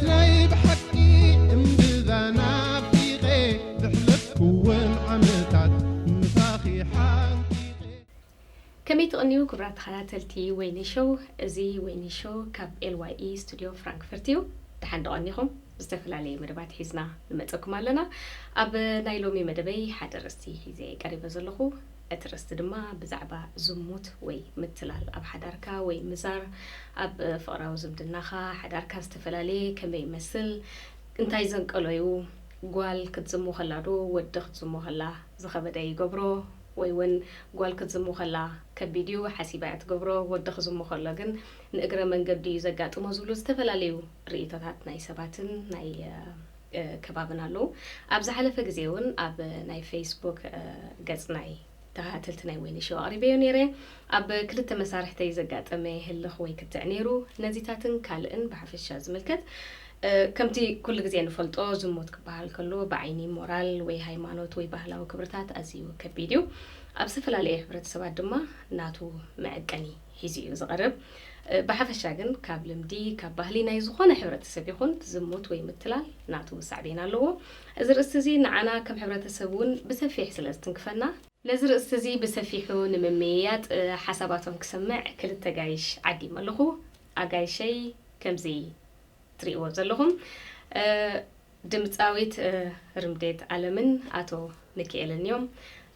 ናይ ብሓቂ እምብዛ ናፊቐ ዘሕለፍኩወን ዓመታት ምሳኺ ሓንቂቐ። ከመይ ትቕንዩ ክቡራት ተኸታተልቲ ወይኒ ሾው? እዚ ወይኒ ሾው ካብ ኤል ዋይ ኢ ስቱድዮ ፍራንክፈርት እዩ። ደሓን ዶ ቀኒኹም? ዝተፈላለየ መደባት ሒዝና ንመጸኩም ኣለና። ኣብ ናይ ሎሚ መደበይ ሓደ ርእስቲ ሒዘ ቀሪበ ዘለኹ። እቲ ርእስቲ ድማ ብዛዕባ ዝሙት ወይ ምትላል ኣብ ሓዳርካ ወይ ምዛር ኣብ ፍቕራዊ ዝምድናኻ፣ ሓዳርካ ዝተፈላለየ ከመይ ይመስል፣ እንታይ ዘንቀሎ እዩ፣ ጓል ክትዝሙ ከላ ዶ ወዲ ክትዝሙ ከላ ዝኸበደ ይገብሮ፣ ወይ እውን ጓል ክትዝሙ ከላ ከቢድ እዩ ሓሲባ እያ ትገብሮ፣ ወዲ ክዝሙ ከሎ ግን ንእግረ መንገዱ እዩ ዘጋጥሞ ዝብሉ ዝተፈላለዩ ርእይቶታት ናይ ሰባትን ናይ እ፣ ከባብን ኣለዉ። ኣብ ዝሓለፈ ግዜ እውን ኣብ ናይ ፌስቡክ እ፣ ገጽ ናይ ተኸታተልቲ ናይ ወይኒ ሾው ኣቕሪበዮ ነይረ። ኣብ ክልተ መሳርሕተይ ዘጋጠመ ህልኽ ወይ ክትዕ ነይሩ። ነዚታትን ካልእን ብሓፈሻ ዝምልከት እ፣ ከምቲ ኩሉ ግዜ ንፈልጦ ዝሙት ክበሃል ከሎ ብዓይኒ ሞራል ወይ ሃይማኖት ወይ ባህላዊ ክብርታት ኣዝዩ ከቢድ እዩ። ኣብ ዝተፈላለየ ሕብረተሰባት ድማ ናቱ መዐቀኒ ሒዙ እዩ ዝቐርብ። እ፣ ብሓፈሻ ግን ካብ ልምዲ፣ ካብ ባህሊ ናይ ዝኾነ ሕብረተሰብ ይኹን ዝሙት ወይ ምትላል ናቱ ሳዕቤን ኣለዎ። እዚ ርእስቲ እዚ ንዓና ከም ሕብረተሰብ እውን ብሰፊሕ ስለ ዝትንክፈና፣ ነዚ ርእስቲ እዚ ብሰፊሑ ንምምይያጥ እ፣ ሓሳባቶም ክሰምዕ ክልተ ጋይሽ ዓዲመ ኣለኹ። ኣጋይሸይ ከምዚ ትርእይዎ ዘለኹም እ፣ ድምፃዊት እ፣ ርምዴት ኣለምን ኣቶ ሚኪኤልን እዮም።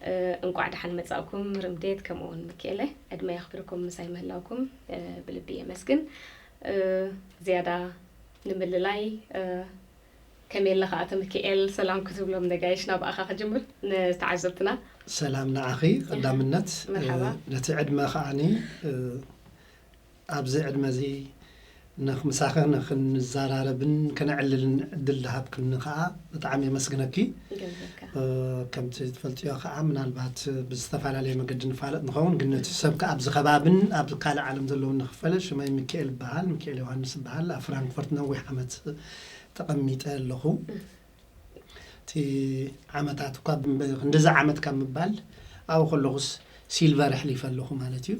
እ፣ እንቋዕ ደሓን መጻእኩም ርምዴት፣ ከምኡ እውን ሚኪኤለ፣ ዕድመ የኽብርኩም ምሳይ ምህላውኩም እ፣ ብልቢ የመስግን። እ፣ ዝያዳ ንምልላይ እ፣ ከመይ ኣለኻ ኣቶ ሚኪኤል? ሰላም ክትብሎም ነጋይሽ ናብኣኻ ክጅምር ንተዓዘብትና። ሰላም ንዓኺ ቀዳምነት። እ፣ መርሓባ። ነቲ ዕድመ ከዓኒ እ፣ ኣብዚ ዕድመ እዚ ንኽ-፣ ምሳኺ ንኽንዘራረብን ከነዕልልን ዕድል ዝሃብክኒ ከኣ ብጣዕሚ የመስግነኪ። ይገብረካ። እ፣ ከምቲ ትፈልጥዮ ከኣ ምናልባት ብዝተፈላለየ መገዲ ንፋለጥ ንኸውን፣ ግን ነቲ ሰብ ከኣ ኣብዚ ከባብን ኣብ ካልእ ዓለም ዘለውን ንኽፈለ፣ ሽመይ ሚካኤል ይበሃል፣ ሚካኤል ዮሃንስ ይበሃል። ኣብ ፍራንክፈርት ነዊሕ ዓመት ተቐሚጠ ኣለኹ። እቲ ዓመታት እኳ ብ-፣ ክንድዚ ዓመት ካብ ምባል ኣብኡ ከለኹስ ሲልቨር ኣሕሊፈ ኣለኹ ማለት እዩ።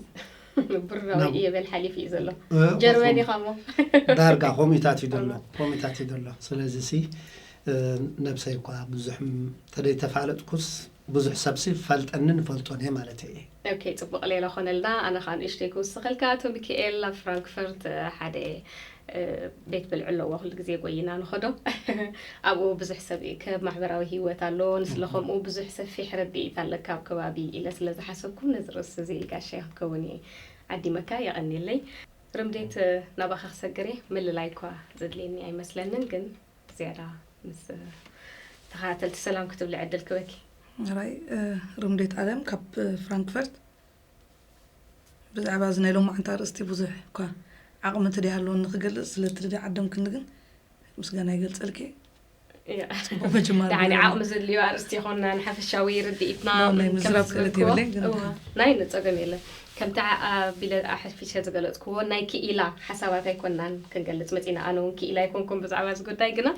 ብራዊ ናብ እየ በል ሓሊፉ እዩ ዘሎ። እ፣ ጀርመን ከምኡ። ኢኻ እሞ። ዳርጋ ከምኡታት እዩ ዘሎ። እሞ። ከምኡታት እዩ ዘሎ። ስለዚ ሲ፣ እ፣ ነብሰይ እኳ ብዙሕ ም-፣ ተደይተፋለጥኩስ ብዙሕ ሰብሲ ፈልጠንን ፈልጦን እየ ማለት እየ። ኦኬ፣ ጽቡቕ ሌላ ኾነልና። ኣነ ኸኣ ንእሽተይ ክውስኸልካ፣ ኣቶ ሚካኤል ኣብ ፍራንክፈርት፣ እ፣ ሓደ፣ እ፣ ቤት ብልዒ ኣለዎ፣ ኩሉ ግዜ ጎይና ንኸዶ። ኣብኡ ብዙሕ ሰብ ይእከብ፣ ማሕበራዊ ህይወት ኣሎ። ንስለ ከምኡ ብዙሕ ሰፊሕ ረድኢት ኣለካ ኣብ ከባቢ ኢለ ስለ ዝሓሰብኩ፣ ነዚ ርእሲ እዚ ጋሻይ ክትከውን እየ ዓዲመካ። የቐንየለይ። ርምዴት፣ እ፣ ናባኻ ክሰግር እየ። ምልላይ እኳ ዘድልየኒ ኣይመስለንን፣ ግን ዝያዳ ምስ ተኸታተልቲ ሰላም ክትብሊ ዕድል ክበኪ። ራይ፣ እ፣ ርምዴት ኣለም ካብ፣ እ፣ ፍራንክፈርት። ብዛዕባ እዚ ናይ ሎማዕንቲ ኣርእስቲ ብዙሕ እኳ ዓቕሚ እንተደይ ሃለወኒ ክገልጽ፣ ስለ እቲ ደይ ዓደምክኒ ግን ምስጋና ይገልጸልኪ። እያ። ጽቡቕ ምጅማር ደሓን ገይርና። ዓቕሚ ዘድልዮ ኣርእስቲ ይኾንና፣ ንሓፈሻዊ ርድኢትና ኖ፣ ናይ ከም ምዝራብ ክእለት ዝብልክዎ። የብለይን፣ ግን እዋ፣ ናይ ንጸገም የለን። ከምቲ ዓ-፣ ኣቢለ ኣሕፊሸ ዝገለጽክዎ፣ ናይ ክኢላ ሓሳባት ኣይኮናን ክንገልጽ መጺና። ኣነ እውን ክኢላ ኣይኮንኩን ብዛዕባ እዚ ጉዳይ፣ ግና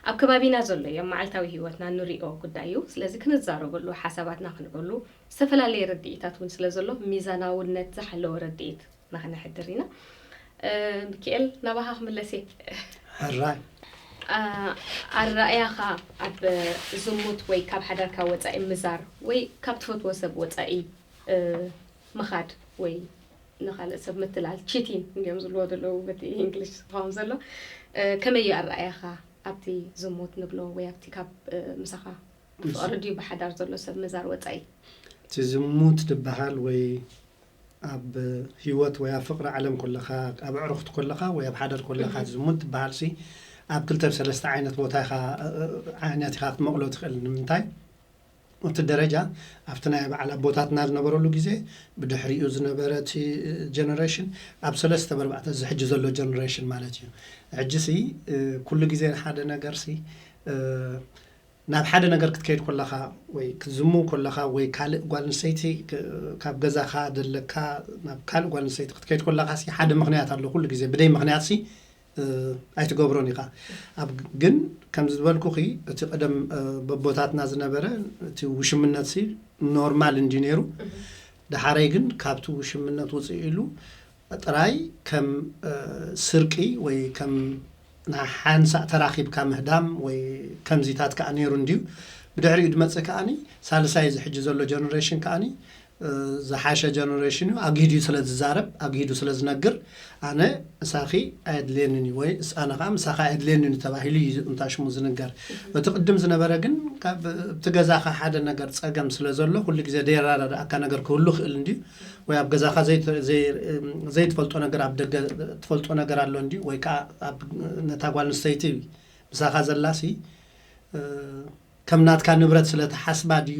ኣብ ከባቢና ዘሎ እዮም፣ መዓልታዊ ህይወትና ንሪኦ ጉዳይ እዩ። ስለዚ ክንዛረበሉ፣ ሓሳባትና ክንበሉ፣ ዝተፈላለየ ርድኢታት እውን ስለ ዘሎ፣ ሚዛናውነት ዝሓለወ ርድኢት ንኽነሕድር ኢና። እ፣ ሚኪኤል፣ ናባኻ ክምለስ እየ። ሕራይ። ኣ-፣ ኣረኣእያኻ ኣብ ዝሙት ወይ ካብ ሓዳርካ ወጻኢ ምዛር ወይ ካብ ትፈትዎ ሰብ ወጻኢ፣ እ፣ ምኻድ ወይ ንኻልእ ሰብ ምትላል፣ ቺቲን እንዲዮም ዝብልዎ ዘለዉ በቲ ኢንግሊሽ ዝኸውን ዘሎ፣ እ፣ ከመይ እዩ ኣረኣእያኻ ኣብቲ ዝሙት ንብሎ ወይ ኣብቲ ካብ፣ እ፣ ምሳኻ ምስ ፍቕሪ ድዩ ብሓዳር ዘሎ ሰብ ምዛር ወጻኢ? እቲ ዝሙት ዝበሃል ወይ ኣብ ህይወት ወይ ኣብ ፍቕሪ ዓለም ኮለኻ፣ ኣብ ኣዕሩኽቲ ኮለኻ ወይ ኣብ ሓዳር ኮለኻ እህ። ዝሙት ዝበሃል ሲ ኣብ ክልተ ሰለስተ ዓይነት ቦታ ኢኻ፣ እ፣ እ፣ ዓይነት ኢኻ ክትመቕሎ ትኽእል። ንምንታይ? እቲ ደረጃ ኣብቲ ናይ በዓል ኣቦታትና ዝነበረሉ ግዜ፣ ብድሕሪኡ ዝነበረ እቲ ጀነሬሽን፣ ኣብ ሰለስተ ብኣርባዕተ እዚ ሕጂ ዘሎ ጀነሬሽን ማለት እዩ። ሕጂ ሲ፣ እ፣ ኩሉ ግዜ ሓደ ነገር ሲ፣ እ፣ ናብ ሓደ ነገር ክትከይድ ኮለኻ ወይ ክትዝሙ ኮለኻ ወይ ካልእ ጓል ኣንስተይቲ ክ-፣ ካብ ገዛኻ ዘለካ ናብ ካልእ ጓል ኣንስተይቲ ክትከይድ ኮለኻ ሲ ሓደ ምኽንያት ኣሎ። ኩሉ ግዜ ብደይ ምኽንያት ሲ፣ እ፣ ኣይትገብሮን ኢኻ። ኣብ ግን ከም ዝበልኩኺ እቲ ቀደም፣ እ፣ በቦታትና ዝነበረ እቲ ውሽምነት ሲ ኖርማል እንዲ ነይሩ። እህ። ደሓረይ ግን ካብቲ ውሽምነት ውፅእ ኢሉ ጥራይ ከም፣ እ፣ ስርቂ ወይ ከም ንሓንሳእ ተራኺብካ ምህዳም ወይ ከምዚታት ከዓ ነይሩ እንድዩ። ብድሕሪኡ ድመጽእ ከዓኒ ሳልሳይ እዚ ሕጂ ዘሎ ጀነሬሽን ከዓኒ ዝሓሸ ጀነሬሽን እዩ። ኣግሂዱ ስለ ዝዛረብ ኣግሂዱ ስለ ዝነግር ኣነ ምሳኺ ኣየድልየንን እዩ ወይ ኣነ ከዓ ምሳኻ ኣየድልየንን እዩ ተባሂሉ እዩ እንታ ሽሙ ዝንገር። እቲ ቅድም ዝነበረ ግን እቲ ገዛኻ ሓደ ነገር ፀገም ስለ ዘሎ ኩሉ ግዜ ደየራዳድኣካ ነገር ክህሉ ክእል እንድዩ። ወይ ኣብ ገዛኻ ዘይትፈልጦ ነገር ኣብ ደገ ትፈልጦ ነገር ኣሎ እንድዩ ወይ ከዓ ነታ ጓል ኣንስተይቲ ምሳኻ ዘላሲ ከም ናትካ ንብረት ስለ ትሓስባ ድዩ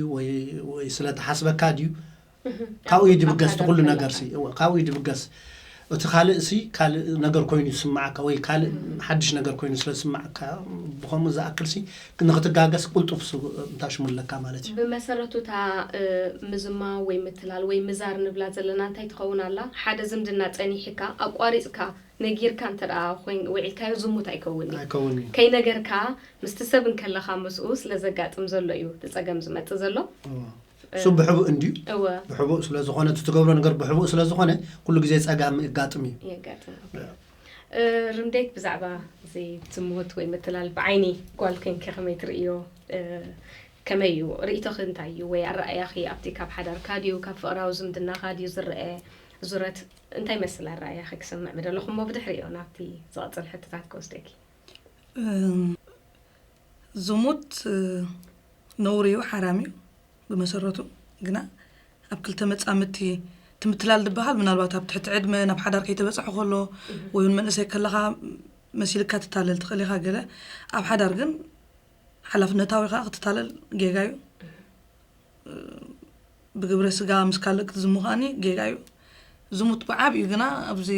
ወይ ስለ ትሓስበካ ድዩ? ካብኡ እዩ ድብገስ እቲ ኩሉ ነገር ሲ እወ፣ ካብኡ እዩ ድብገስ። እቲ ካልእ ሲ ካልእ ነገር ኮይኑ ዝስማዓካ ወይ ካልእ ሓድሽ ነገር ኮይኑ ስለ ዝስማዓካ ብኸምኡ ዝኣክል ሲ ንክትጋገስ ቁልጡፍ ሱ- እንታይ ሽሙ ኣለካ ማለት እዩ። ብመሰረቱ እታ እ፣ ምዝማው ወይ ምትላል ወይ ምዛር ንብላ ዘለና እንታይ ትኸውን ኣላ? ሓደ ዝምድና ጸኒሕካ ኣቋሪጽካ ነጊርካ እንተ ደኣ ኮይን ውዒልካዮ ዝሙት ኣይከውን እዩ። ኣይከውን እዩ። ከይነገርካ ምስቲ ሰብ እንከለኻ ምስኡ ስለ ዘጋጥም ዘሎ እዩ እቲ ጸገም ዝመጽእ ዘሎ። እወ። እሱ ብሕቡእ እንድዩ። እወ። ብሕቡእ ስለ ዝኾነ እቲ ትገብሮ ነገር ብሕቡእ ስለ ዝኾነ ኩሉ ግዜ ጸጋም ይጋጥም እዩ። የጋጥም። እ፣ ርምዴት ብዛዕባ እዚ ዝሙት ወይ ምትላል ብዓይኒ ጓል ኮይንኪ ከመይ ትርእዮ? እ፣ ከመይ እዩ ርእይቶኺ እንታይ እዩ? ወይ ኣረኣእያኺ ኣብቲ ካብ ሓዳርካ ድዩ ካብ ፍቕራዊ ዝምድናኻ ድዩ ዝረአ ዙረት እንታይ ይመስል ኣረኣእያኺ ክሰምዕ ምደለኹ እሞ ብድሕሪኡ ናብቲ ዝቐጽል ሕቶታት ክወስደኪ። ዝሙት ነውሪ እዩ፣ ሓራም እዩ ብመሰረቱ። ግና ኣብ ክልተ መጻምድቲ ትምትላል ዝበሃል ምናልባት ኣብ ትሕቲ ዕድመ ናብ ሓዳር ከይተበጽሐ ከሎ ወይ እውን መንእሰይ ከለኻ መሲልካ ትታለል ትኽእል ኢኻ። ገለ ኣብ ሓዳር ግን ሓላፍነታዊ ከዓ ክትታለል ጌጋ እዩ። ብግብረ ስጋ ምስ ካልእ ክትዝሙ ከዓኒ ጌጋ እዩ። ዝሙት ብዓብዩ ግና ኣብዚ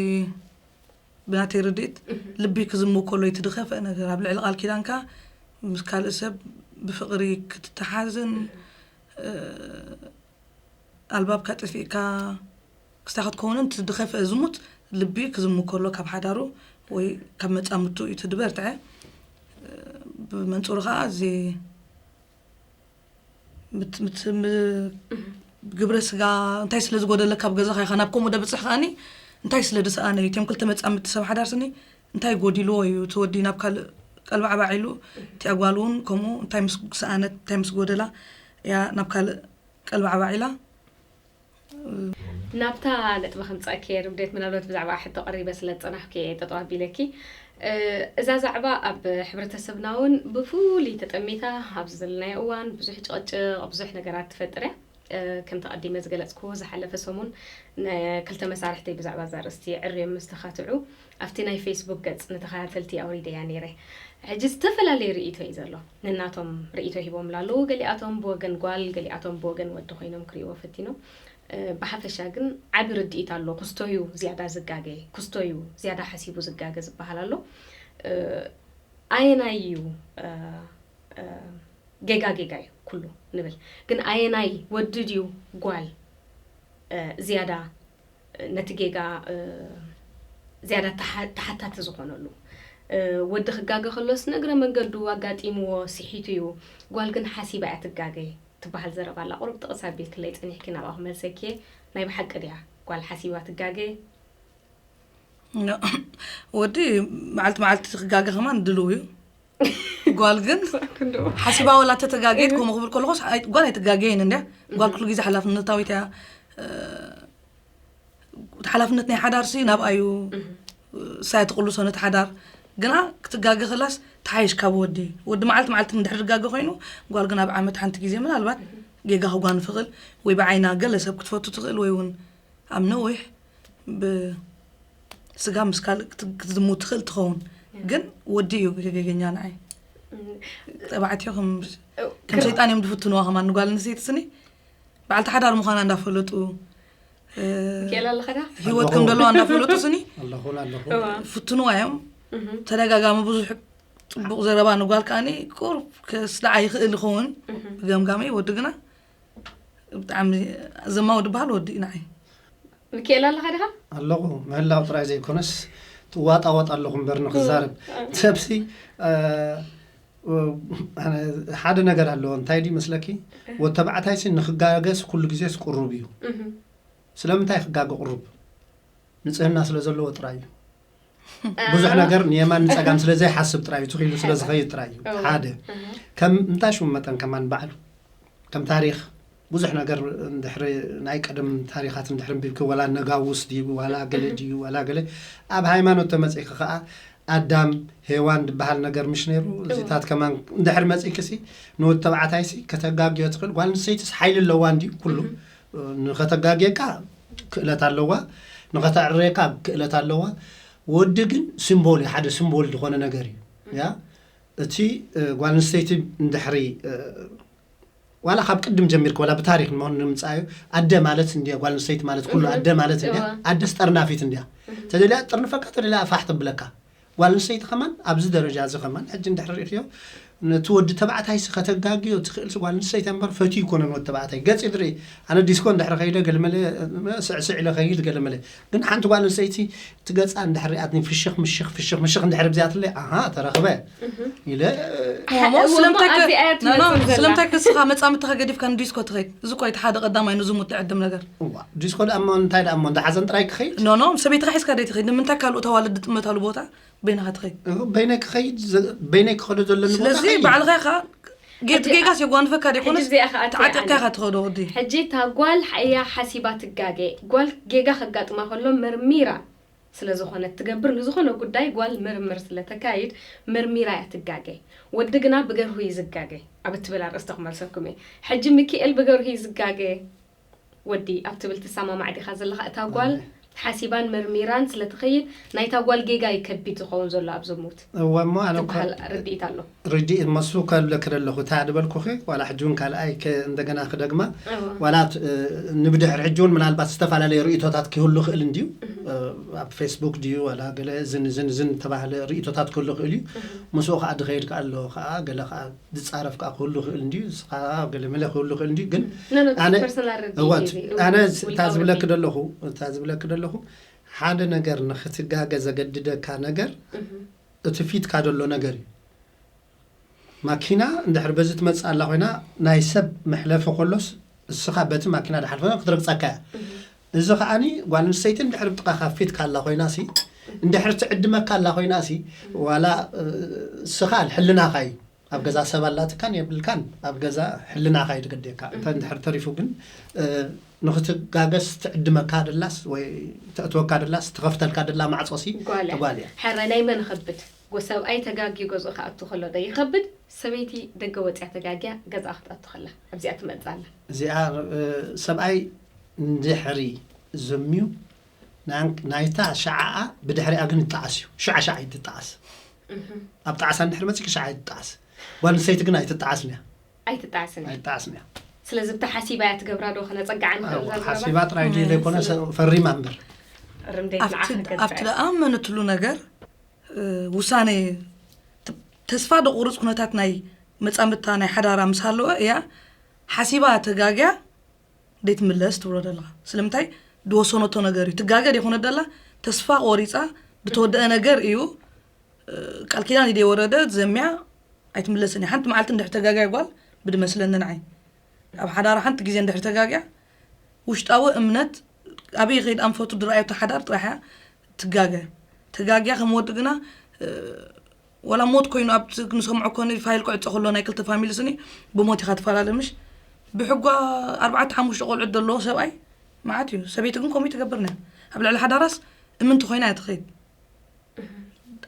ብናተይ ርድኢት ልቢ ክዝሙ ከሎ እቲ ድኸፍአ ነገር ኣብ ልዕሊ ቃል ኪዳንካ ምስ ካልእ ሰብ ብፍቕሪ ክትተሓዝን ኣልባብካ ጠፊእካ ክስታ ክትከውንን እቲ ድኸፍአ ዝሙት ልቢ ክዝሙ ከሎ ካብ ሓዳሩ ወይ ካብ መጻምድቱ እዩ እቲ ድበርትዐ። ብመንጽሩ ከዓ እዚ ግብረ ስጋ እንታይ ስለ ዝጎደለካ ኣብ ገዛኻ ኢኻ ናብ ከምኡ ደብፅሕ ከዓኒ እንታይ ስለ ድሰኣነ እዩ እቶም ክልተ መፃምድቲ ሰብ ሓዳር ስኒ እንታይ ጎዲልዎ እዩ እቲ ወዲ ናብ ካልእ ቀልባዕባዕ ኢሉ እቲኣ ጓል እውን ከምኡ እንታይ ምስ ሰኣነት እንታይ ምስ ጎደላ እያ ናብ ካልእ ቀልባዕባዕ ኢላ ናብታ ነጥቢ ከምጻእኪ እየ ርምዴት፣ ምናልባት ብዛዕባ ሕቶ ቀሪበ ስለ ዝጸናሕኩ እየ ጠጠው ኣቢለኪ። እዛ ዛዕባ ኣብ ሕብረተሰብና እውን ብፍሉይ ተጠሚታ ኣብዚ ዘለናዮ እዋን ብዙሕ ጭቕጭቕ ብዙሕ ነገራት ትፈጥር እያ። ከምቲ ቀዲመ ዝገለጽክዎ ዝሓለፈ ሰሙን ክልተ መሳርሕተይ ብዛዕባ እዛ ኣርእስቲ ዕርዮም ምስ ተኻትዑ ኣብቲ ናይ ፌስቡክ ገጽ ንተኸታተልቲ ኣውሪደያ ነይረ። ሕጂ ዝተፈላለየ ርእይቶ እዩ ዘሎ። ነናቶም ርእይቶ ሂቦምላ ኣለዉ። ገሊኣቶም ብወገን ጓል፣ ገሊኣቶም ብወገን ወዲ ኮይኖም ክርእይዎ ፈቲኖም። ብሓፈሻ ግን ዓቢ ርድኢት ኣሎ። ክስቶ እዩ ዝያዳ ዝጋገ፣ ክስቶ እዩ ዝያዳ ሓሲቡ ዝጋገ ዝበሃል ኣሎ። ኣየናይ እዩ ጌጋ ጌጋ እዩ ኩሉ ንብል፣ ግን ኣየናይ ወዲ ድዩ ጓል ዝያዳ ነቲ ጌጋ ዝያዳ ተሓታቲ ዝኾነሉ? ወዲ ክጋገ ከሎስ ንእግረ መንገዱ ኣጋጢምዎ ስሒቱ እዩ፣ ጓል ግን ሓሲባ እያ ትጋገ ትበሃል ዘረባ ኣላ። ቁሩብ ጥቕስ ኣቢልክለይ ጸኒሕኪ ናብኣ ክመልሰኪ እየ። ናይ ብሓቂ ድያ ጓል ሓሲባ ትጋገ? ወዲ መዓልቲ መዓልቲ ክጋገ ከማን ድልው እዩ። ጓል ግን ሓሲባ ወላ ተተጋጌት ከምኡ ክብል ከለኹስ ጓል ኣይትጋገይን እንድያ። ጓል ኩሉ ግዜ ሓላፍነታዊት እያ። እቲ ሓላፍነት ናይ ሓዳር ሲ ናብኣ እዩ። እሳ እያ ትቕልሶ ነቲ ሓዳር። ግና ክትጋገ ከላስ ትሓይሽ ካብ ወዲ። ወዲ መዓልቲ መዓልቲ እንድሕር ዝጋገ ኮይኑ ጓል ግን ኣብ ዓመት ሓንቲ ግዜ ምናልባት ጌጋ ክጓንፍ ይኽእል ወይ ብዓይና ገለ ሰብ ክትፈቱ ትኽእል ወይ እውን ኣብ ነዊሕ ብስጋ ምስ ካልእ ክትዝሙ ትኽእል ትኸውን። ግን ወዲ እዩ ገገኛ ንዓይ። ጠባዕትዮ ከም ሰይጣን እዮም ዝፍትንዋ ከማን ንጓል ኣንስተይቲ ስኒ በዓልቲ ሓዳር ምዃና እንዳፈለጡ ሂወት ከም ዘለዋ እንዳፈለጡ ስኒ ፍትንዋ እዮም። ተደጋጋሚ ብዙሕ ፅቡቕ ዘረባ ንጓል ከዓኒ ቁሩብ ከስልዓ ይኽእል ይኸውን ብገምጋመይ። ወዲ ግና ብጣዕሚ ዘማዊ ዝበሃል ወዲ እዩ ንዓይ። ሚካኤል ኣለኻ ዲኻ? ኣለኹ። ምህላው ጥራይ ዘይኮነስ ትዋጣወጥ ኣለኹ እምበር ንክዛረብ ሰብሲ ሓደ ነገር ኣለዎ። እንታይ ድዩ መስለኪ? ወተባዕታይሲ ንክጋገስ ኩሉ ግዜስ ቅሩብ እዩ። ስለምንታይ ክጋገ ቅሩብ? ንጽህና ስለ ዘለዎ ጥራይ እዩ። ብዙሕ ነገር ንየማን ንጸጋም ስለ ዘይሓስብ ጥራይ እዩ፣ ትኽኢሉ ስለ ዝኸይድ ጥራይ እዩ። እወ። ሓደ ከም እንታይ ሽሙ መጠን ከማን ባዕሉ ከም ታሪኽ ብዙሕ ነገር እንድሕሪ ናይ ቀደም ታሪኻት እንድሕሪ እንቢብኪ ዋላ ነጋውስ ድዩ ዋላ ገለ ድዩ ዋላ ገለ ኣብ ሃይማኖት ተመጺእኪ ከኣ ኣዳም ሄዋን ዝበሃል ነገር ምሽ ነይሩ እዚታት ከማን እንድሕሪ መጺእኪ ሲ ንወዲ ተባዕታይ ሲ ከተጋግዮ ትኽእል ጓል ኣንስተይትስ ሓይሊ ኣለዋ እንድዩ ኩሉ ንኸተጋግየካ ክእለት ኣለዋ ንኸተዕርየካ ክእለት ኣለዋ ወዲ ግን ሲምቦል እዩ ሓደ ሲምቦል ዝኾነ ነገር እዩ ያ እቲ ጓል ኣንስተይቲ እንድሕሪ ዋላ ካብ ቅድም ጀሚርክ ዋላ ብታሪክ ንመሆን ንምፃዩ ኣደ ማለት እንዲያ ጓል ኣንስተይቲ ማለት ኩሉ ኣደ ማለት እንዲያ ኣደስ ጠርናፊት እንዲያ ተደልያ ጥርንፈካ ተደልያ ፋሕ ተብለካ ጓል ኣንስተይቲ ከማን ኣብዚ ደረጃ እዚ ከማን ሕጂ እንድሕር ሪእክዮ ነቲ ወዲ ተባዕታይሲ ከተጋግዮ ትኽእልሲ ጓል ኣንስተይቲ እምበር ፈትዩ ይኮነን ወዲ ተባዕታይ ገፂ ድርኢ ኣነ ዲስኮ እንድሕር ከይደ ገልመለ ስዕስዕ ኢለ ከይድ ገልመለ ግን ሓንቲ ጓል ኣንስተይቲ እቲ ገፃ እንድሕር ሪኣትኒ ፍሽኽ ምሽኽ ፍሽኽ ምሽኽ እንድሕር ብዚኣትለይ ኣሃ ተረኽበ ኢለ ስለምንታይ ክስኻ መፃምትኻ ገዲፍካ ንዲስኮ ትኸይድ እዚ እኮ እቲ ሓደ ቀዳማይ ንዝሙት ትዕድም ነገር ዲስኮ ደኣ እሞ እንታይ ደኣ እሞ እንዳ ሓዘን ጥራይ ክኸይድ ኖ ኖ ሰበይትኻ ሒዝካ ደይ ትኸይድ ንምንታይ ካልኦት ኣዋልድ ጥመት ኣሉ ቦታ በይንኻ ትኸይድ በይነይ ክኸይድ በይነይ ክኸዶ ዘለኒ ቦታ ስለዚ ኸይድ። ባዕልኻ ኢኻ ጌት ጌጋስ የጓንፈካ ደይኮነስ ሕጂ እዚኣ ኸኣ ተዓጢቕካ ኢኻ ትኸዶ ወዲ ሕጂ እታ ጓል እያ ሓሲባ ትጋገ ጓል ጌጋ ከጋጥማ ከሎ መርሚራ ስለ ዝኾነት ትገብር ንዝኾነ ጉዳይ ጓል ምርምር ስለ ተካይድ መርሚራ እያ ትጋገ ወዲ ግና ብገርሁ እዩ ዝጋገ ኣብ እትብል ኣርእስቲ ክመልሰኩም እየ ሕጂ ሚኪኤል ብገርሁ እዩ ዝጋገ ወዲ ኣብ ትብል ትሰማማዕ ዲኻ ዘለኻ እታ ጓል ሓሲባን መርሚራን ስለ ትኸይድ ናይታ ጓል ጌጋ እዩ ከቢድ ዝኸውን ዘሎ ኣብ ዝሙት እወ እሞ ኣነ እኮ ትበሃል ርድኢት ኣሎ ርድኢት መሱ ከብለክ ደለኹ እታ ዝበልኩኺ ዋላ ሕጂ እውን ካልኣይ ከ- እንደገና ክደግማ እወ። ዋላ ት- ንብድሕር ሕጂ እውን ምናልባት ዝተፈላለዩ ርእቶታት ክህሉ ይኽእል እንድዩ ኣብ ፌስቡክ ድዩ ዋላ ገለ ዝን ዝን ዝን ተባህለ ርእቶታት ክህሉ ይኽእል እዩ ምስኡ ከዓ ድኸይድ ከዓ ኣሎ ከዓ ገለ ከዓ ዝፃረፍ ከዓ ክህሉ ይኽእል እንድዩ ንስኻ ገለ መለ ክህሉ ይኽእል እንድዩ ግን No, no, ኣነ personal ርድኢት እወት እዩ እዚ። ኣነ ውልቃዊ እታ ዝብለክ ርድኢት። ደለኹ እታ ዝብለክ ደለኹ ሓደ ነገር ንክትጋገ ዘገድደካ ነገር እቲ ፊትካ ዘሎ ነገር እዩ ማኪና እንድሕር በዚ ትመፅእ ኣላ ኮይና ናይ ሰብ መሕለፊ ከሎስ እስኻ በቲ ማኪና ድሓልፈ ክትረግፀካ እያ እዚ ከዓኒ ጓል ኣንስተይቲ እንድሕር ብጥቓኻ ፊትካ ኣላ ኮይና ሲ እንድሕር ትዕድመካ ኣላ ኮይና ሲ ዋላ እ፣ እስኻ ሕልናኻ እዩ ኣብ ገዛ ሰብ ኣላትካን የብልካን ኣብ ገዛ ሕልናኻ እዩ ዝገድየካ እንተ እንድሕር ተሪፉ ግን እ፣ ንኽትጋገስ ትዕድመካ ደላስ ወይ ተእትወካ ደላስ ትኸፍተልካ ደላ ማዕፆ ሲ ጓል እያ። ጓል እያ ሕረ ናይ መን ይኸብድ ጎ ሰብኣይ ተጋግዩ ገዝኡ ክኣቱ ከሎ ዶ ይኸብድ ሰበይቲ ደገ ወፅያ ተጋግያ ገዝኣ ክትኣቱ ከላ ኣብዚኣ ትመፅእ ኣላ እዚኣ እ፣ ሰብኣይ እንድሕሪ ዘምዩ ናን- ናይታ ሸዓኣ ብድሕሪኣ ግን ይጠዓስ እዩ ሽዓ ሸዓ ይትጠዓስ ኣብ ጣዕሳ እንድሕር መፂኪ ሸዓ ይትጠዓስ ጓል ኣንስተይቲ ግን ኣይትጠዓስን እያ ኣይትጣዕስን እያ ኣይትጠዓስን እያ ስለዚ ብታ ሓሲባ እያ ትገብራ ዶ ከነፀግዓ ንኽእል እዛ ዘረባ ሓሲባ ጥራይ ድዩ ዘይኮነ ፈሪማ እምበር ርምዴት ንዓኻ ኣብቲ ከድፍዐ ኣብቲ ደኣመነትሉ ነገር እ፣ ውሳነ ተ- ተስፋ ደቑርፅ ኩነታት ናይ መፃምድታ ናይ ሓዳራ ምስ ሃለወ እያ ሓሲባ ተጋግያ ደይትምለስ ትብሎ ዘለኻ ስለምንታይ ድወሰነቶ ነገር እዩ ትጋገ ደይኮነ ደላ ተስፋ ቆሪፃ ድተወደአ ነገር እዩ እ፣ ቃል ኪዳን ኢደ ወረደ ዘምያ ኣይትምለስን እያ ሓንቲ መዓልቲ እንድሕር ተጋግያ ጓል ብድመስለኒ ንዓይ ኣብ ሓዳራ ሓንቲ ግዜ እንድሕር ተጋግያ ውሽጣዊ እምነት ኣበይ ከይድ ኣንፈቱ ድረኣዮ እቲ ሓዳር ጥራሕ እያ ትጋገ ተጋግያ ከም ወዲ ግና እ፣ ወላ ሞት ኮይኑ ኣብ ንሰምዖ ኮነ ፋይል ክዕፀ ከሎ ናይ ክልተ ፋሚሊ ስኒ ብሞት ኢኻ ትፈላለ ምሽ ብሕጓ ኣርባዕተ ሓሙሽተ ቆልዑት ዘለዎ ሰብኣይ መዓት እዩ ሰበይቲ ግን ከምኡ ትገብር ና ኣብ ልዕሊ ሓዳራስ እምንቲ ኮይና እያ ትኸይድ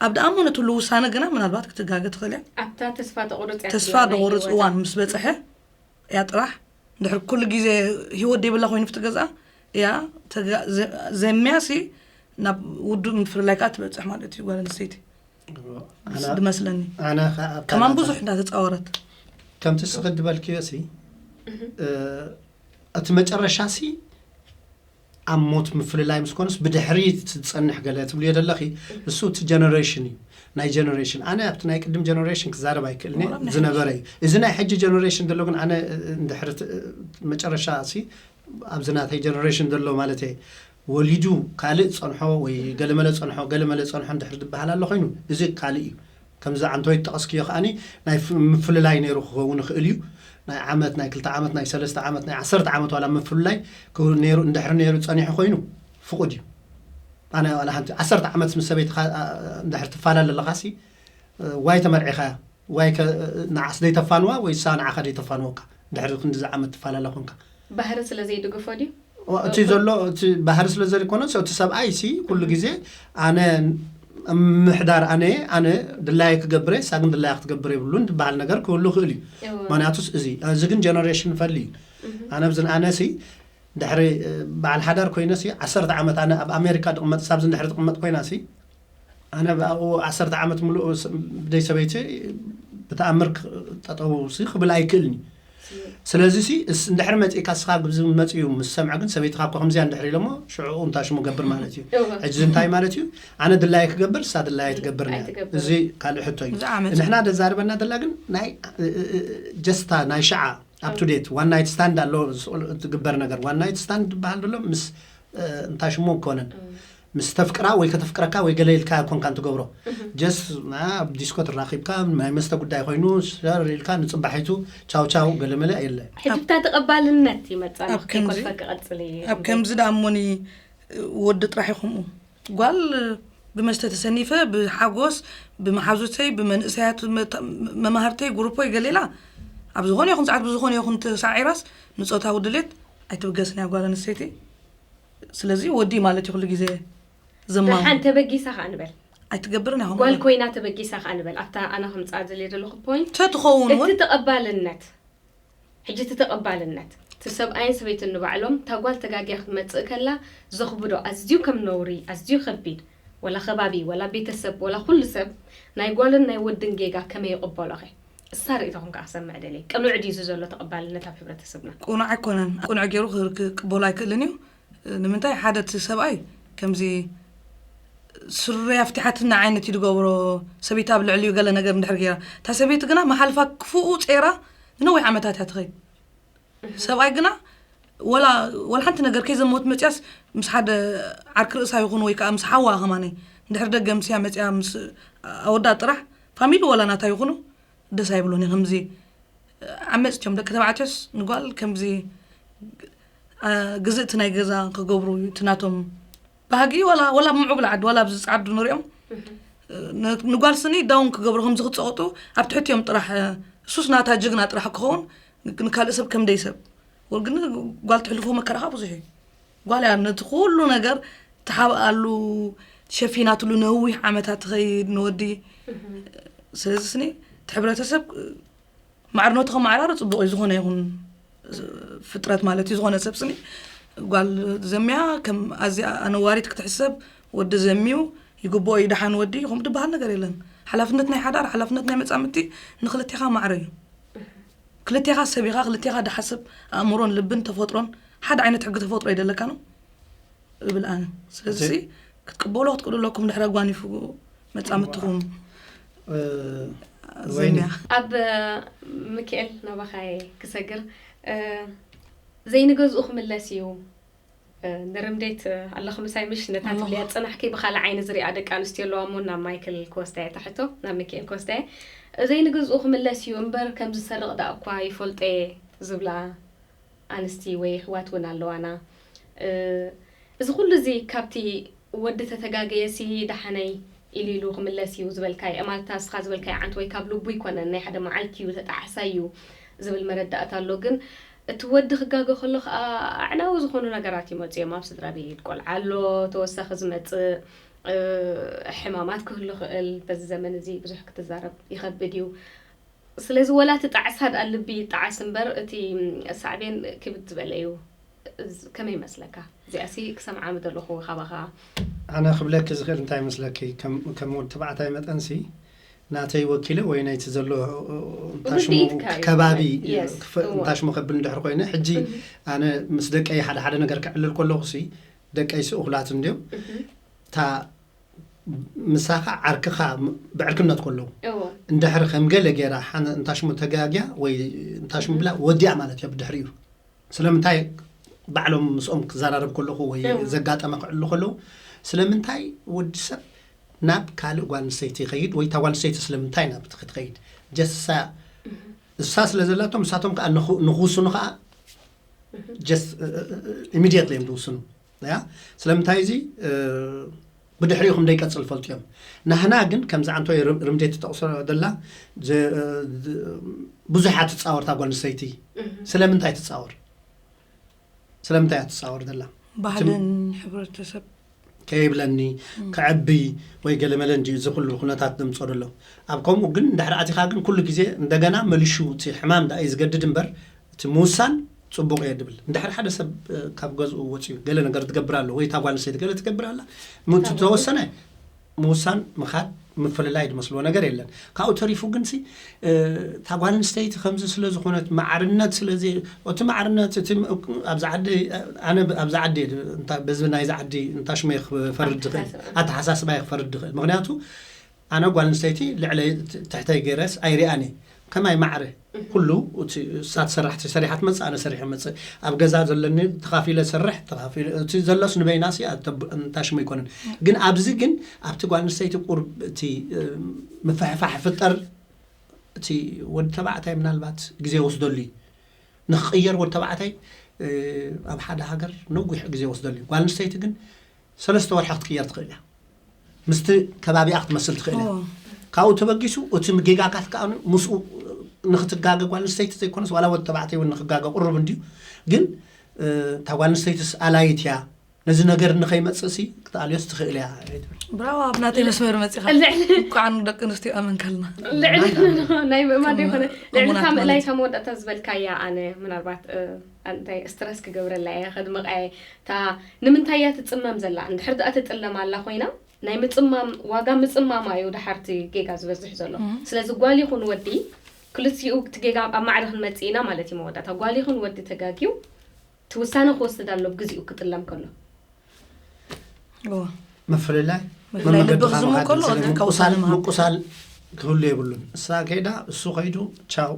ኣብ ደኣመነትሉ ውሳነ ግና ምናልባት ክትጋገ ትኽእል እያ ኣብታ ተስፋ ተቑርፅ እያ ተስፋ ትብላ ናይ ደቑርፅ ህይወታ። እዋን ምስ በፅሐ እያ ጥራሕ እንድሕር ኩሉ ግዜ ህይወት ደይብላ ኮይኑ ፍቲ ገዝኣ እያ ተጋ- ዘ- ዘምያ ሲ ናብ ውዱእ ምፍልላይ ከዓ ትበፅሕ ማለት እዩ ጓል ኣንስተይቲ ኣነ- ዝመስለኒ ኣነ ከ- ኣብታ ከማን ናታ- ብዙሕ እንዳተፃወረት ከምቲ ስኽድ በልክዮ ሲ እ፣ እቲ መጨረሻ ሲ ኣብ ሞት ምፍልላይ ምስ ኮነስ ብድሕሪ ዝፀንሕ ገለ ትብልዮ ዘለኺ እሱ እቲ ጀነሬሽን እዩ ናይ ጀነሬሽን ኣነ ኣብቲ ናይ ቅድም ጀነሬሽን ክዛረብ ኣይክእልን እየ። ወላ ናይ ዝነበረ እዩ እዚ ናይ ሕጂ ጀነሬሽን ዘሎ ግን ኣነ እ፣ እንድሕሪ እቲ፣ እ፣ መጨረሻ ሲ ኣብዚ ናተይ ጀነሬሽን ዘሎ ማለት እየ ወሊዱ ካልእ ፀንሖ ወይ ገለመለ ፀንሖ ገለመለ ፀንሖ እንድሕር ዝበሃል ኣሎ ኮይኑ እዚ ካልእ እዩ ከምዚ ኣንቶይ ጠቐስክዮ ከዓኒ ናይ ፍ- ምፍልላይ ነይሩ ክኸውን ይኽእል እዩ ናይ ዓመት ናይ ክልተ ዓመት ናይ ሰለስተ ዓመት ናይ ዓሰርተ ዓመት ዋላ ምፍልላይ ክው- ነይሩ እንድሕር ነይሩ ፀኒሑ ኮይኑ ፍቑድ እዩ ኣነ ዋላ ሓንቲ ዓሰርተ ዓመት ምስ ሰበይትኻ፣ ኣ፣ እንድሕር ትፈላለ ኣለኻሲ፣ እ፣ ዋይ ተመርዒኻያ፣ ዋይ ከ-፣ ንዓስ ደይተፋንዋ ወይ እሳ ንዓኻ ደይተፋንወካ፣ እንድሕር ክንድዚ ዓመት ትፈላለ ኮንካ። ባህሪ ስለ ዘይድግፎ ድዩ? ዋ፣ እቲ ዘሎ፣ እቲ ባህሪ ስለ ዘይኮነ፣ እቲ ሰብኣይ ሲ ኩሉ ግዜ ኣነ ምሕዳር ኣነ፣ ኣነ ድላየ ክገብረ፣ እሳ ግን ድላያ ክትገብር የብሉን ዝበሃል ነገር ክህሉ ይኽእል እዩ። እወ። ምኽንያቱስ እዚ፣ እዚ ግን ጀነሬሽን ፈሊ እዩ። ኣነ ብዝን ኣነ ሲ ድሕሪ፣ እ፣ በዓል ሓዳር ኮይነ ሲ ዓሰርተ ዓመት ኣነ ኣብ ኣሜሪካ ድቕመጥ፣ ሳብዚ ድሕሪ ትቕመጥ ኮይና ሲ ኣነ ብኣኡ ዓሰርተ ዓመት ምሉእ ስ-፣ ብደይ ሰበይቲ ብተኣምር ክ-፣ ጠጠው ሲ ክብል ኣይክእልን እዩ። ስለዚ ሲ እስ-፣ እንድሕር መጺእካ እስኻ ግብዚ መጺኡ ምስ ሰምዐ ግን ሰበይትኻ እኮ ከምዚያ እንድሕር ኢሎሞ ሽዑ እንታይ ሽሙ ገብር ማለት እዩ። እወ። ሕጂ እንታይ ማለት እዩ? ኣነ ድላየ ክገብር፣ እሳ ድላየ ትገብር ነያ። ኣይትገብር። እዚ ካልእ ሕቶ እዩ። እዚ ዓመት። ንሕና ደዛርበና ደላ ግን ናይ፣ እ፣ እ፣ እ፣ ጀስታ ናይ ሽዓ up to date one night stand ኣሎ፣ ዝስእሉ ትግበር ነገር። One night stand ዝበሃል ዘሎ ምስ፣ እ፣ እንታይ ሽሙ ኮነን። ምስ ተፍቅራ ወይ ከተፍቅረካ ወይ ገለ ኢልካ ኮንካ እንትገብሮ። ጀስት ኣብ ዲስኮ ትራኺብካ ናይ መስተ ጉዳይ ኮይኑ ሸር ኢልካ ንጽባሒቱ ቻው ቻው ገለመለ የለ። ሕጂ ብታ ተቐባልነት ይመጻና ኣብ ከምዚ፣ ክትኮልፈ ክቐጽል እዩ። ኣብ ከምዚ ደኣ እሞኒ ወዲ ጥራሕ ይኹምኡ። ጓል ብመስተ ተሰኒፈ፣ ብሓጎስ፣ ብመሓዙተይ፣ ብመንእሰያት መ-፣ መማህርተይ፣ ጉሩፖይ ገሌላ ኣብ ዝኾነ ይኹን ሰዓት ብዝኾነ ይኹን ተሳዒራስ ንጾታዊ ድሌት ኣይትብገስን እያ ጓል ኣንስተይቲ። ስለዚ ወዲ ማለት እዩ ኩሉ ግዜ ዘማሙ። ደሓን ተበጊሳ ከኣ ንበል። ኣይትገብርን እያ ጓል ከምኡ። ኮይና ተበጊሳ ከኣ ንበል። ኣብታ ኣነ ከምጽኣ ዝልየ ዘለኹ ፖይንት ተትኸውን እውን እቲ ተቐባልነት፣ ሕጂ እቲ ተቐባልነት፣ እቲ ሰብኣይን ሰበይትን ንባዕሎም እታ ጓል ተጋግያ ክትመጽእ ከላ ዘኽብዶ ኣዝዩ ከም ነውሪ፣ ኣዝዩ ከቢድ፣ ወላ ከባቢ፣ ወላ ቤተሰብ፣ ወላ ኩሉ ሰብ ናይ ጓልን ናይ ወድን ጌጋ ከመይ ይቕበሎኸ? እሳ ርእይቶኹም ከኣ ክሰምዕ ደልየ። ቅኑዕ ድዩ እዚ ዘሎ ተቐባልነት ኣብ ሕብረተሰብና? ቅኑዕ ኣይኮነን። ቅኑዕ ገይሩ ክር-፣ ክቅበሎ ኣይክእልን እዩ። ንምንታይ ሓደ እቲ ሰብኣይ ከምዚ ስረያ ፍቲሓትና ዓይነት እዩ ዝገብሮ፣ ሰበይቲ ኣብ ልዕሊኡ ገለ ነገር እንድሕር ገይራ። እታ ሰበይቲ ግና መሓልፋ ክፉኡ ጸይራ ንነዊሕ ዓመታት እያ ትኸይድ። ሰብኣይ ግና ወላ፣ ወላ ሓንቲ ነገር ከይዘመወት መጽያስ ምስ ሓደ ዓርኪ ርእሳ ይኹን ወይ ከኣ ምስ ሓዋ ከማነይ እንድሕር ደገ ምስያ መጽያ ምስ ኣወዳ ጥራሕ ፋሚሊ ወላ ናታ ይኹኑ ደስ ኣይብሎን እዩ። ከምዚ ዓመጽቲ እዮም ደቂ ተባዕትዮስ ንጓል ከምዚ፣ አ፣ ግዝእቲ ናይ ገዛ ክገብሩ እዩ እቲ ናቶም ባህጊ። ወላ፣ ወላ ኣብ ምዕቡል ዓዲ፣ ወላ ኣብዚ ጸዓዱ ንሪኦም፣ ን-፣ ንጓል ስኒ ዳውን ክገብሩ ከምዚ ክጸቕጡ ኣብ ትሕቲ እዮም ጥራሕ፣ እሱስ ናታ ጅግና ጥራሕ ክኸውን፣ ን-፣ ንካልእ ሰብ ከም ደይ ሰብ። ወል ግን ጓል ትሕልፎ መከራ ኸኣ ብዙሕ እዩ። ጓል እያ ነቲ ኩሉ ነገር ትሓብኣሉ፣ ሸፊናትሉ ነዊሕ ዓመታት ትኸይድ ንወዲ። ስለዚ ስኒ እቲ ሕብረተሰብ ማዕርነቱ ከማዕራሩ ጽቡቕ እዩ። ዝኾነ ይኹን ፍጥረት ማለት እዩ፣ ዝኾነ ሰብ ስኒ ጓል ዘሚያ ከም ኣዝያ ኣነዋሪት ክትሕሰብ፣ ወዲ ዘሚዩ ይግብኦ እዩ፣ ደሓን ወዲ ይኹም ዝበሃል ነገር የለን። ሓላፍነት ናይ ሓዳር፣ ሓላፍነት ናይ መጻምድቲ ንክልቴኻ ማዕረ እዩ። ክልቴኻ ሰብ ኢኻ፣ ክልቴኻ ደሓስብ፣ ኣእምሮን ልብን ተፈጥሮን ሓደ ዓይነት ሕጊ ተፈጥሮ እዩ ደለካ ነው እብል ኣነ። ስለዚ እቲ ክትቅበሎ ክትክእሉ ኣለኩም ድሕሪ ኣጓኒፉ መጻምድትኹም። እ፣ ዘሚያ። ወይኒ። ኣብ፣ እ፣ ሚካኤል ናባኻየ ክሰግር፣ እ፣ ዘይንገዝኡ ክምለስ እዩ። እ፣ ንርምዴት፣ እ፣ ኣለኹ ምሳይ ምሽ ነታ ኣለኹ። ትብልያ ዝጸናሕኪ ብኻልእ ዓይኒ ዝሪኣ ደቂ ኣንስትዮ ኣለዋ እሞ ናብ ማይክል ክወስዳየ እታ ሕቶ፣ ናብ ሚካኤል ክወስዳየ። ዘይንገዝኡ ክምለስ እዩ እምበር ከም ዝሰርቕ ደኣ እኳ ይፈልጦ እየ ዝብላ ኣንስቲ ወይ ኣሕዋት እውን ኣለዋና። እ፣ እዚ ኩሉ እዚ ካብቲ ወዲ ተተጋገየ ሲ ደሓነይ ኢሉ ኢሉ ክምለስ እዩ ዝበልካዮ፣ ማለት ንስኻ ዝበልካዮ ዓንት ወይ ካብ ልቡ ኣይኮነን፣ ናይ ሓደ መዓልቲ እዩ፣ ተጣሕሳ እዩ ዝብል መረዳእታ ኣሎ። ግን እቲ ወዲ ክጋገ ከሎ ከኣ ኣዕናዊ ዝኾኑ ነገራት ይመጹ እዮም። ኣብ ስድራ ቤት ቆልዓ ኣሎ፣ ተወሳኺ ዝመጽእ፣ እ፣ ሕማማት ክህሉ ይኽእል። በዚ ዘመን እዚ ብዙሕ ክትዛረብ ይኸብድ እዩ። ስለዚ ወላ እቲ ጣዕሳ ደኣ ልቢ ይጣዓስ እምበር እቲ ሳዕቤን ክብድ ዝበለ እዩ። እዚ ከመይ ይመስለካ? እዚኣሲ ክሰምዓ ምደለኹ ካባኻ። ኣነ ክብለኪ ዝኽእል እንታይ ይመስለኪ? ከም፣ ከም ወዲ ተባዕታይ መጠንሲ ናተይ ወኪለ ወይ ናይቲ ዘሎ እንታይ ሽሙ ውድኢትካ እዩ። ከባቢ የስ፣ ክፈ-፣ እወ። እንታይ ሽሙ ከብል እንድሕር ኮይነ፣ ሕጂ እህ። ኣነ ምስ ደቀይ ሓደ ሓደ ነገር ክዕልል ከለኹሲ ደቀይሲ እኹላት እንድዮም። እህ። እታ ምሳኻ ዓርክኻ ም-፣ ብዕርክነት ከለዉ እዎ። እንድሕር ከም ገለ ገይራ ሓነ-፣ እንታሽሙ ተጋግያ ወይ እንታሽሙ ብላ ወዲያ ማለት እያ ብድሕሪኡ። ስለምንታይ ባዕሎም ምስኦም ክዘራረብ ከለኹ ወይ እዎ። ዘጋጠመ ክዕሉ ከለዉ፣ ስለምንታይ ወዲ ሰብ ናብ ካልእ ጓል ኣንስተይቲ ይኸይድ ወይ እታ ጓል ኣንስተይቲ ስለምንታይ ናብ ክትኸይድ? ጀስት እሳ፣ እሳ ስለ ዘላቶም፣ ንሳቶም ከኣ ንኹ-፣ ንኽውስኑ ከኣ እህ። ጀስት፣ እ፣ እ፣ እ፣ ኢሚድየትሊ እዮም ዝውስኑ። ያ? ስለምንታይ እዚ፣ እ፣ ብድሕሪኡ ከም ደይቀጽል ፈልጡ እዮም። ናህና ግን ከምዚ ኣንቶይ ርምዴት ትጠቕሶ ደላ ብዙሓት ትጻወር እታ ጓል ኣንስተይቲ። ስለምንታይ ትጻወር? ስለምንታይ እያ ትጻወር ደላ? ባህልን ሕብረተሰብ ከይብለኒ ክዕቢ ወይ ገለመለ እንጂ እዚ ኩሉ ኩነታት ዘምጾ ደሎ። ኣብ ከምኡ ግን እንድሕር ኣቲኻ ግን ኩሉ ግዜ እንደገና መሊሹ እቲ ሕማም ዳ እዩ ዝገድድ እምበር እቲ ምውሳን ጽቡቕ እየ ድብል። እንድሕር ሓደ ሰብ ካብ ገዝኡ ወጺኡ ገለ ነገር ትገብር ኣሎ ወይ እታ ጓል ኣንስተይቲ ገለ ትገብር ኣላ ምእንቲ ተወሰነ ምውሳን ምኻድ ምፍልላይ ዝመስልዎ ነገር የለን። ካብኡ ተሪፉ ግን ሲ እታ ጓል ኣንስተይቲ ከምዚ ስለ ዝኾነት ማዕርነት ስለዚ እቲ ማዕርነት እቲ ኣብዚ ዓዲ ኣነ ኣብዚ ዓዲ በዚ ናይዚ ዓዲ እንታሽመይ ክፈርድ ድኽእል ኣተሓሳስባይ ክፈርድ ድኽእል ምክንያቱ ኣነ ጓል ኣንስተይቲ ልዕለይ ትሕተይ ገይረስ ኣይሪኣን እየ ከማይ ማዕረ ኩሉ እቲ እሳ ትሰርሕ ሰሪሓ ትመፅእ ኣነ ሰሪሐ መፅእ ኣብ ገዛ ዘለኒ ተኻፊለ ሰርሕ ተኻፊለ እቲ ዘሎስ ንበይናሲ እንታሽሙ ኣይኮነን ግን ኣብዚ ግን ኣብቲ ጓል ኣንስተይቲ ቁርብ እቲ ምፍሕፋሕ ፍጠር እቲ ወዲ ተባዕታይ ምናልባት ግዜ ወስደሉ እዩ ንክቕየር ወዲ ተባዕታይ ኣብ ሓደ ሃገር ነዊሕ ግዜ ወስደሉ እዩ ጓል ኣንስተይቲ ግን ሰለስተ ወርሒ ክትቅየር ትኽእል እያ ምስቲ ከባቢኣ ክትመስል ትኽእል እያ ካብኡ ተበጊሱ እቲ ጌጋታት ከዓ ምስኡ ንክትጋገ ጓል ኣንስተይቲ ዘይኮነስ ዋላ ወዲ ተባዕታይ እውን ንክጋገ ቁሩብ እንድዩ ግን እታ ጓል ኣንስተይትስ ኣላይት እያ ነዚ ነገር ንኸይመፅእ ሲ ክትኣልዮስ ትኽእል እያ ትብል ብራዋ ኣብ ናተይ መስመር መፂኻ እንኳዕ ንደቂ ኣንስትዮ ኣመንካልና ልዕሊ ናይ ምእማን ዘይኮነ ልዕሊ እታ ምእላይ እታ መወዳእታ ዝበልካያ ኣነ ምናልባት እንታይ ስትረስ ክገብረላ እየ ከድምቃየ እታ ንምንታይ እያ ትፅመም ዘላ እንድሕር ደኣ ትጥለም ኣላ ኮይና ናይ ምፅማም ዋጋ ምፅማማ እዩ ድሓርቲ ጌጋ ዝበዝሕ ዘሎ ስለዚ ጓል ይኹን ወዲ ክልቲኡ እቲ ጌጋ ኣብ ማዕረ ክንመፅእ ኢና ማለት እዩ መወዳእታ ጓል ይኹን ወዲ ተጋግዩ እቲ ውሳነ ክወስድ ኣሎ ብግዚኡ ክጥለም ከሎ ምፍልላይ ምፍላይ ልቢ ክዝሙ ከሎ ምቁሳል ክህሉ የብሉን እሳ ከይዳ እሱ ከይዱ ቻው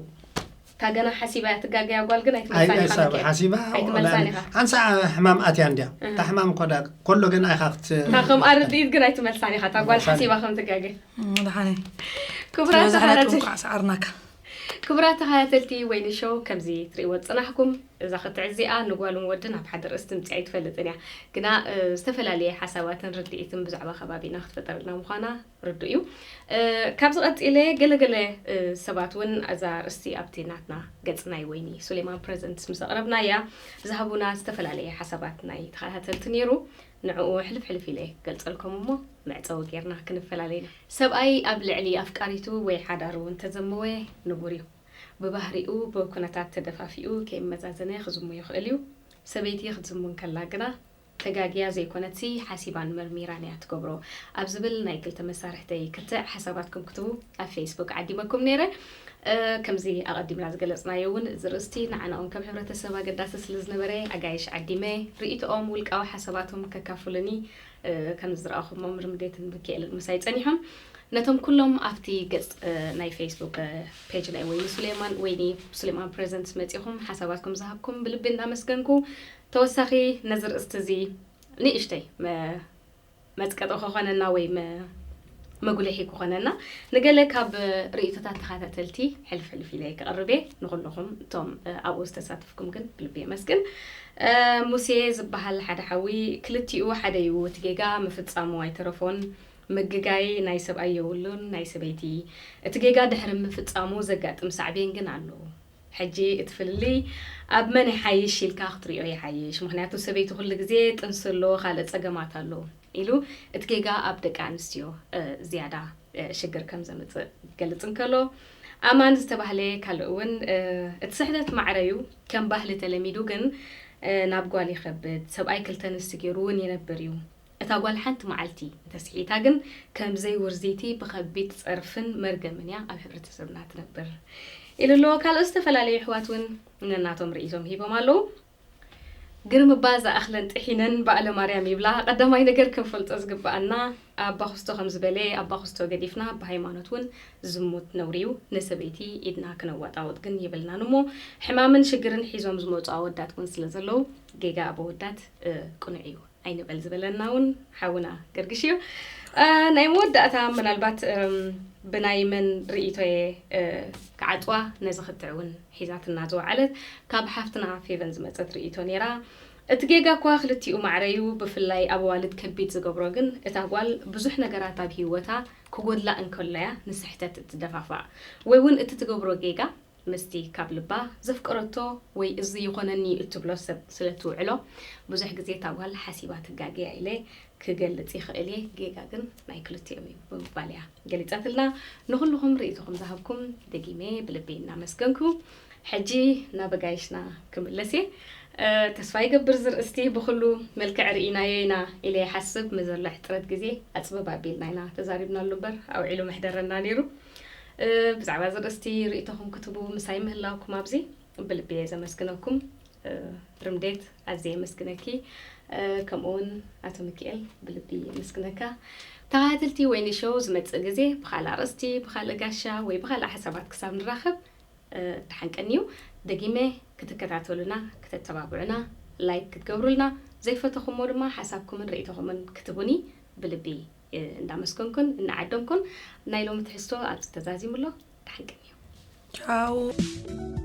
እታ ገና ሓሲባ እያ ትጋገያ ጓል ግን ኣይትመልሳን ኢኻ ሓሲባ ኣይትመልሳን ኢኻ ሓንሳ ሕማም ኣትያ እንድያ እታ ሕማም ኮዳ ኮሎ ገና ኢኻ ክት እታ ከምኣ ርድኢት ግን ኣይትመልሳን ኢኻ እታ ጓል ሓሲባ ከም ትጋገ ድሓነ ክቡራት ተኸታተልቲ ሰዓርናካ ክቡራት ተኸታተልቲ ወይኒ ሾው ከምዚ ትርእይዎ ዝፅናሕኩም እዛ ክትዕ እዚኣ ንጓልን ወድን ኣብ ሓደ ርእስቲ ምፅኣ ኣይትፈልጥን እያ ግና ዝተፈላለየ ሓሳባትን ርድኢትን ብዛዕባ ከባቢና ክትፈጠረልና ምዃና ርዱ እዩ ካብዚ ቀፂለ ገለገለ ሰባት እውን እዛ ርእስቲ ኣብቲ ናትና ገፅ ናይ ወይኒ ሱሌማን ፕሬዘንትስ ምስ ኣቕረብና እያ ዝሃቡና ዝተፈላለየ ሓሳባት ናይ ተኸታተልቲ ነይሩ ንዕኡ ሕልፍ ሕልፍ ኢለ ገልፀልኩም እሞ መዕፀዊ ጌርና ክንፈላለይ ኢና ሰብኣይ ኣብ ልዕሊ ኣፍቃሪቱ ወይ ሓዳሩ እንተዘመወ ንቡር እዩ ብባህሪኡ ብኩነታት ተደፋፊኡ ከይመዛዘነ ክዝሙ ይኽእል እዩ ሰበይቲ ክትዝሙ እንከላ ግና ተጋግያ ዘይኮነትሲ ሓሲባን መርሚራን እያ ትገብሮ ኣብ ዝብል ናይ ክልተ መሳርሕተይ ክትዕ ሓሳባትኩም ክትቡ ኣብ ፌስቡክ ዓዲመኩም ነይረ ከምዚ ኣቐዲምና ዝገለፅናዮ እውን እዚ ርእስቲ ንዓና እውን ከም ሕብረተሰብ ኣገዳሲ ስለ ዝነበረ ኣጋይሽ ዓዲመ ርእይቶኦም ውልቃዊ ሓሳባቶም ከካፍሉኒ ከም ዝረኣኹሞም ርምዴትን ምክኤልን ምሳይ ፀኒሖም ነቶም ኩሎም ኣብቲ ገፅ ናይ ፌስቡክ ፔጅ ናይ ወይኒ ሱሌማን ወይኒ ሱሌማን ፕሬዘንትስ መፂኹም ሓሳባትኩም ዝሃብኩም ብልቢ እንዳመስገንኩ ተወሳኺ ነዚ ርእስቲ እዚ ንእሽተይ መፅቀጢ ክኾነና ወይ መጉልሒ ክኾነና ንገለ ካብ ርእይቶታት ተኸታተልቲ ሕልፍ ሕልፍ ኢለ ክቐርብ እየ ንኩልኹም እቶም ኣብኡ ዝተሳተፍኩም ግን ብልቢ የመስግን ሙሴ ዝበሃል ሓደ ሓዊ ክልቲኡ ሓደ እዩ እቲ ጌጋ ምፍፃሙ ኣይተረፎን ምግጋይ ናይ ሰብኣይ የብሉን ናይ ሰበይቲ እቲ ጌጋ ድሕሪ ምፍፃሙ ዘጋጥም ሳዕቤን ግን ኣሎ ሕጂ እቲ ፍልልይ ኣብ መን ይሓይሽ ኢልካ ክትሪኦ ይሓይሽ ምክንያቱ ሰበይቲ ኩሉ ግዜ ጥንሲ ኣሎ ካልእ ፀገማት ኣሎ ኢሉ እቲ ጌጋ ኣብ ደቂ ኣንስትዮ ዝያዳ ሽግር ከም ዘምፅእ ይገልፅ እንከሎ ኣማን ዝተባህለ ካልእ እውን እቲ ስሕተት ማዕረ እዩ ከም ባህሊ ተለሚዱ ግን ናብ ጓል ይኸብድ ሰብኣይ ክልተ ንስቲ ገይሩ እውን ይነብር እዩ እታ ጓል ሓንቲ መዓልቲ እንተስሒታ ግን ከም ዘይውርዚቲ ብኸቢድ ፀርፍን መርገምን እያ ኣብ ሕብረተሰብና ትነብር ኢሉ ኣለዎ ካልኦት ዝተፈላለዩ ኣሕዋት እውን ነናቶም ርእይቶም ሂቦም ኣለዉ ግርምባ ዝኣኽለን ጥሒነን በዓለ ማርያም ይብላ ቀዳማይ ነገር ክንፈልጦ ዝግበኣና ኣባ ክስቶ ከም ዝበለ ኣባ ክስቶ ገዲፍና ብሃይማኖት እውን ዝሙት ነውሪ እዩ ንሰበይቲ ኢድና ክነዋጣወጥ ግን የብልናን እሞ ሕማምን ሽግርን ሒዞም ዝመፁ ኣወዳት እውን ስለ ዘለዉ ጌጋ ኣብ ኣወዳት ቅኑዕ እዩ ኣይንበል ዝበለና እውን ሓውና ገርግሽ እዩ ናይ መወዳእታ ምናልባት ብናይ መን ርእይቶየ ክዓፅዋ ነዚ ክትዕ እውን ሒዛትና ዝወዓለት ካብ ሓፍትና ፌቨን ዝመፀት ርእይቶ ነይራ እቲ ጌጋ እኳ ክልቲኡ ማዕረዩ፣ ብፍላይ ኣብ ኣዋልድ ከቢድ ዝገብሮ ግን እታ ጓል ብዙሕ ነገራት ኣብ ህይወታ ክጎድላ እንከሎያ ንስሕተት እትደፋፋእ፣ ወይ እውን እቲ ትገብሮ ጌጋ ምስቲ ካብ ልባ ዘፍቀረቶ ወይ እዚ ይኾነኒ እትብሎ ሰብ ስለ ትውዕሎ፣ ብዙሕ ግዜ እታ ጓል ሓሲባ ትጋገያ ኢለ ክገልጽ ይኽእል እየ። ጌጋ ግን ናይ ክልቲኦም እዩ ብምባል እያ ገሊጻትልና። ንኹልኹም ርእይቶኹም ዝሃብኩም ደጊመ ብልቢ እናመስገንኩ፣ ሕጂ ናብ ኣጋይሽና ክምለስ እየ። ተስፋ ይገብር ዝርእስቲ ብኹሉ መልክዕ ርኢናዮ ኢና ኢለ ይሓስብ። መዘሎ ሕፅረት ግዜ ኣፅበብ ኣቢልና ኢና ተዛሪብናሉ እምበር ኣውዒሉ መሕደረና ነይሩ። ብዛዕባ ዝርእስቲ ርእይቶኹም ክትቡ ምሳይ ምህላውኩም ኣብዚ ብልቢ እየ ዘመስግነኩም። ርምዴት ኣዝየ የመስግነኪ። ከምኡውን ኣቶ ሚኪኤል ብልቢ የመስግነካ። ተኸታተልቲ ወይኒ ሾው ዝመጽእ ግዜ ብኻልእ ኣርእስቲ፣ ብኻልእ ጋሻ ወይ ብኻልእ ሓሳባት ክሳብ ንራኸብ ደሓን ቀንዩ። ደጊመ ክትከታተሉና፣ ክተተባብዑና፣ ላይክ ክትገብሩልና፣ ዘይፈተኹሞ ድማ ሓሳብኩምን ርእይቶኹምን ክትቡኒ ብልቢ እንዳመስገንኩን እናዓደምኩን ናይ ሎሚ ትሕዝቶ ኣብዚ ተዛዚሙ ኣሎ። ደሓን ቀንዩ። ቻው።